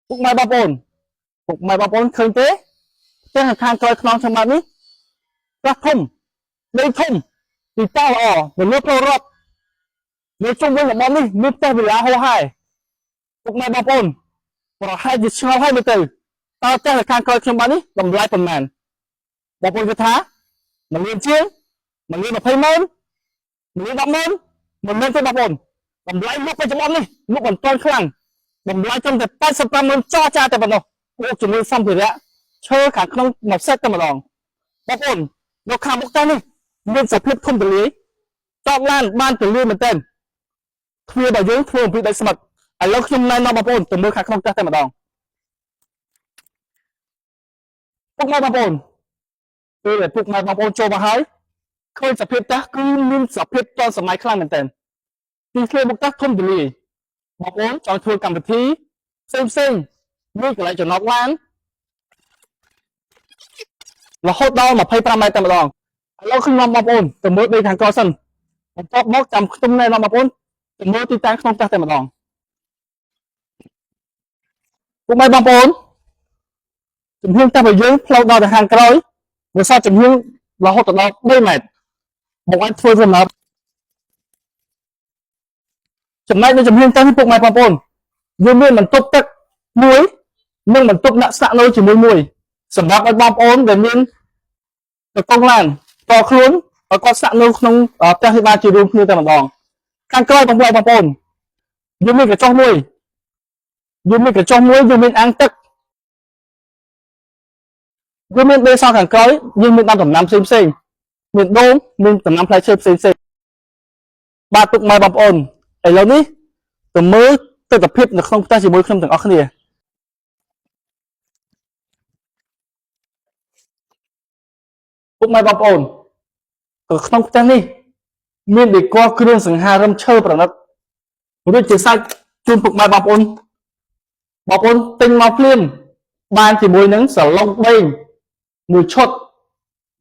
ពុកម៉ែបងប្អូនពុកម៉ែបងប្អូនឃើញទេផ្ទះខាងក្រោយខ្នងខ្ញុំបាទនេះផ្ទះធំដីធំទីតាំងល្អនៅលើផ្លូវរត់នៅជុំវិញតំបន់នេះមានផ្ទះវិឡាហោហែពុកម៉ែបងប្អូនប្រហែលជាឆ្ងល់ហើយមើលទៅតើផ្ទះនៅខាងក្រោយខ្ញុំបាទនេះតម្លៃប៉ុន្មានបងប្អូនគិតថា1លានជាង1លាន20ម៉ឺន1លាន10ម៉ឺនមិនមែនទេបងប្អូនតម្លៃលក់បច្ចុប្បន្ននេះលក់មិនទាន់ខ្លាំងតម្លៃត្រឹមតែ85ម៉ឺនចរចាតែប៉ុណ្ណោះបូកជាមួយសម្ភារៈឈើខាងក្នុងមួយសេតតែម្ដងបងប្អូននៅខាងមុខផ្ទះនេះមានសភាពធំទូលាយចតឡានបានទូលាយមែនទែនទ្វាររបស់យើងធ្វើអំពីដីស្មិតឥឡូវខ្ញុំណែនាំបងប្អូនទៅមើលខាងក្នុងផ្ទះតែម្ដងពុកម៉ែបងប្អូនពេលដែលពុកម៉ែបងប្អូនចូលមកហើយឃើញសភាពផ្ទះគឺមានសភាពទាន់សម័យខ្លាំងមែនទែនទីធ្លាមុខផ្ទះធំទូលាយបងប្អូនចង់ធ្វើកម្មវិធីផ្សេងផ្សេងមានកន្លែងចំណតឡានរហូតដល់25ម៉ែត្រតែម្ដងឥឡូវខ្ញុំនាំបងប្អូនទៅមើលដីខាងក្រោយសិនបន្ទាប់មកចាំខ្ញុំណែនាំបងប្អូនទៅមើលទីតាំងក្នុងផ្ទះតែម្ដងពុកម៉ែបងប្អូនជំហានផ្ទះរបស់យើងផ្លូវដល់ទៅខាងក្រោយវាសល់ជំហានរហូតដល់3ម៉ែត្របងអាចធ្វើសម្រាប់ចំណែកនៅជំហានផ្ទះនេះពុកម៉ែបងប្អូនយើងមានបន្ទប់ទឹកមួយនិងបន្ទប់អ្នកស្នាក់នៅជាមួយមួយសម្រាប់ឲ្យបងប្អូនដែលមានតកងឡានតខ្លួនឲ្យគាត់ស្នាក់នៅក្នុងផ្ទះនេះបានជារួមគ្នាតែម្ដងខាងក្រោយបងប្អូនបងប្អូនយើងមានកញ្ចុះមួយយើងមានកញ្ចុះមួយយើងមានអាងទឹកយើងមានដេសខាងក្រោយយើងមានដាំដំណាំផ្សេងផ្សេងមានដូងមានដំណាំផ្លែឈើផ្សេងផ្សេងបាទពុកម៉ែបងប្អូនឥឡូវនេះទៅមើលទស្សនភាពនៅក្នុងផ្ទះជាមួយខ្ញុំទាំងអស់គ្នាពុកម៉ែបងប្អូនក៏ក្នុងផ្ទះនេះមានដេកគ្រឿងសង្ហារឹមឈើប្រណិតរួចជាសាច់ជូនពុកម៉ែបងប្អូនបងប្អូនទិញមកភ្លាមបានជាមួយនឹងសាឡុងបេងមួយឈុត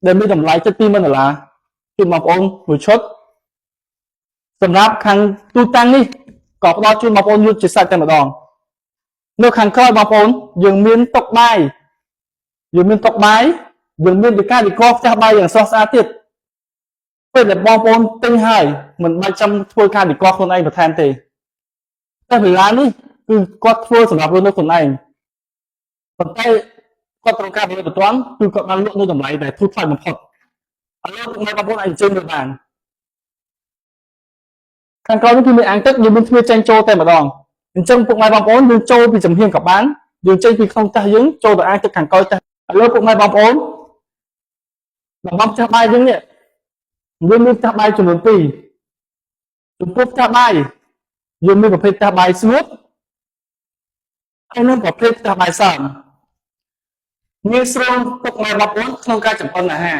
ដែលមានតម្លៃជិត20000ដុល្លារជូនបងប្អូនមួយឈុតសម្រាប់ខាងទូតាំងនេះក៏ផ្ដល់ជូនបងប្អូនរួចជាសាច់តែម្ដងនៅខាងក្រោយបងប្អូនយើងមានតុបាយយើងមានតុបាយយើងមានវិការវិកផ្ទះបាយយ៉ាងស្រស់ស្អាតទៀតពេលដែលបងប្អូនទិញហើយមិនបាច់ចាំធ្វើការវិកខ្លួនឯងបន្ថែមទេតែវេលានេះគឺគាត់ធ្វើសម្រាប់រស់នៅខ្លួនឯងប៉ុន្តែគាត់ត្រូវការផលិតបន្ទាន់គឺគាត់បានលក់នៅតម្លៃដែលធូរថ្លៃបំផុតឥឡូវពុកម៉ែបងប្អូនអាចអញ្ជើញមើលបានខាងក្រោយនេះគឺមានអាងទឹកយើងមានទ្វារចេញចូលតែម្ដងអញ្ចឹងពុកម៉ែបងប្អូនយើងចូលពីចំហៀងក៏បានយើងចេញពីក្នុងផ្ទះយើងចូលទៅអាងទឹកខាងក្រោយផ្ទះឥឡូវពុកម៉ែបងប្អូនតំបន់ផ្ទះបាយយើងនេះយើងមានផ្ទះបាយចំនួន2ចំពោះផ្ទះបាយយើងមានប្រភេទផ្ទះបាយស្ងួតហើយនិងប្រភេទផ្ទះបាយសើមងាយស្រួលពុកម៉ែបងប្អូនក្នុងការចម្អិនអាហារ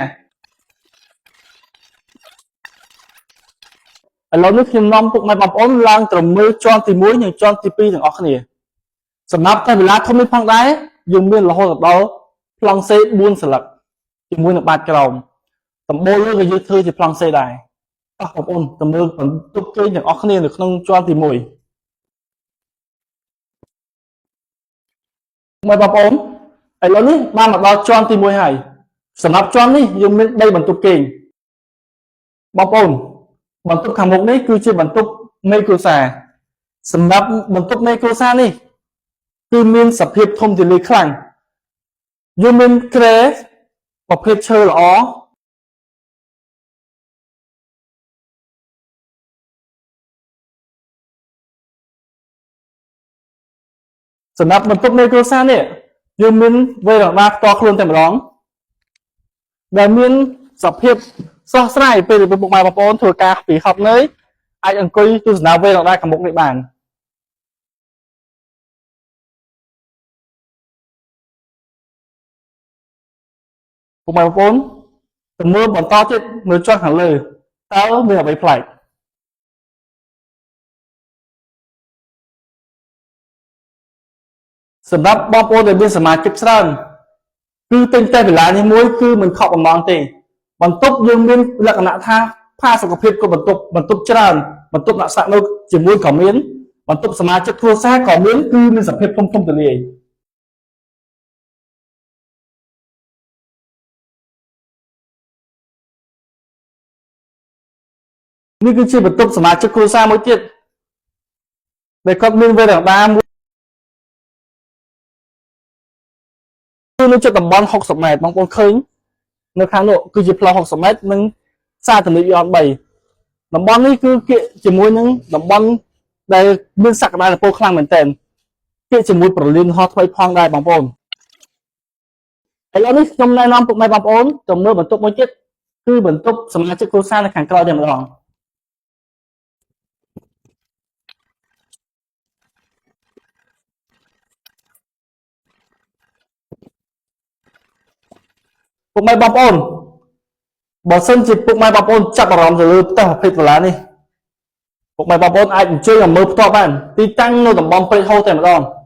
ឥឡូវនេះខ្ញុំនាំពុកម៉ែបងប្អូនឡើងត្រមើលជាន់ទី1និងជាន់ទី2ទាំងអស់គ្នាសម្រាប់តែវេលាធំនេះផងដែរយើងមានរហូតដល់ប្លង់សេ4សន្លឹកជាមួយនឹងបាតក្រោមដំបូលលើក៏យើងធ្វើជាប្លង់សេដែរតោះបងប្អូនទៅមើលបន្ទប់គេងទាំងអស់គ្នានៅក្នុងជាន់ទី1ម៉ែបងប្អូនឥឡូវនេះបានមកដល់ជាន់ទី1ហើយសម្រាប់ជាន់នេះយើងមាន3បន្ទប់គេងបងប្អូនបន្ទប់ខាងមុខនេះគឺជាបន្ទប់មេគ្រួសារសម្រាប់បន្ទប់មេគ្រួសារនេះគឺមានសភាពធំទូលាយខ្លាំងយើងមានគ្រែប្រភេទឈើល្អសម្រាប់បន្ទប់មេគ្រួសារនេះយើងមានវេរ៉ង់ដាផ្ទាល់ខ្លួនតែម្ដងដែលមានសភាពស្រស់ស្រាយពេលដែលពុកម៉ែបងប្អូនធ្វើការពីហត់នឿយអាចអង្គុយទស្សនាវេរ៉ង់ដាខាងមុខនេះបានពុកម៉ែបងប្អូនទៅមើលបន្តទៀតមើលជាន់ខាងលើតើមានអ្វីប្លែកសម្រាប់បងប្អូនដែលមានសមាជិកច្រើនគឺទិញតែវេលានេះមួយគឺមិនខកបំណងទេបន្ទប់យើងមានលក្ខណៈថាផាសុខភាពក៏បន្ទប់បន្ទប់ច្រើនបន្ទប់អ្នកស្នាក់នៅជាមួយក៏មានបន្ទប់សមាជិកគ្រួសារក៏មានគឺមានសភាពធំធំទូលាយ នេះគឺជាបន្ទប់សមាជិកគ្រួសារមួយទៀតដែលគាត់មានវេរ៉ង់ដាមួយគឺនៅជិតតំបន់60ម៉ែត្របងប្អូនឃើញនៅខាងនោះគឺជាផ្លូវ60ម៉ែត្រនិងផ្សារទំនើបយន្ត3តំបន់នេះគឺគៀកជាមួយនឹងតំបន់ដែលមានសក្តានុពលខ្លាំងមែនទែនគៀកជាមួយប្រលានហោះថ្មីផងដែរបងប្អូនឥឡូវនេះខ្ញុំណែនាំពុកម៉ែបងប្អូនទៅមើលបន្ទប់មួយទៀតគឺបន្ទប់សមាជិកគ្រួសារនៅខាងក្រោយតែម្ដង ពុកម៉ែបងប្អូនបើសិនជាពុកម៉ែបងប្អូនចាប់អារម្មណ៍ទៅលើផ្ទះប្រភេទវឡានេះពុកម៉ែបងប្អូនអាចអញ្ជើញមកមើលផ្ទាល់បានទីតាំងនៅតំបន់ព្រែកហូរតែម្ដង។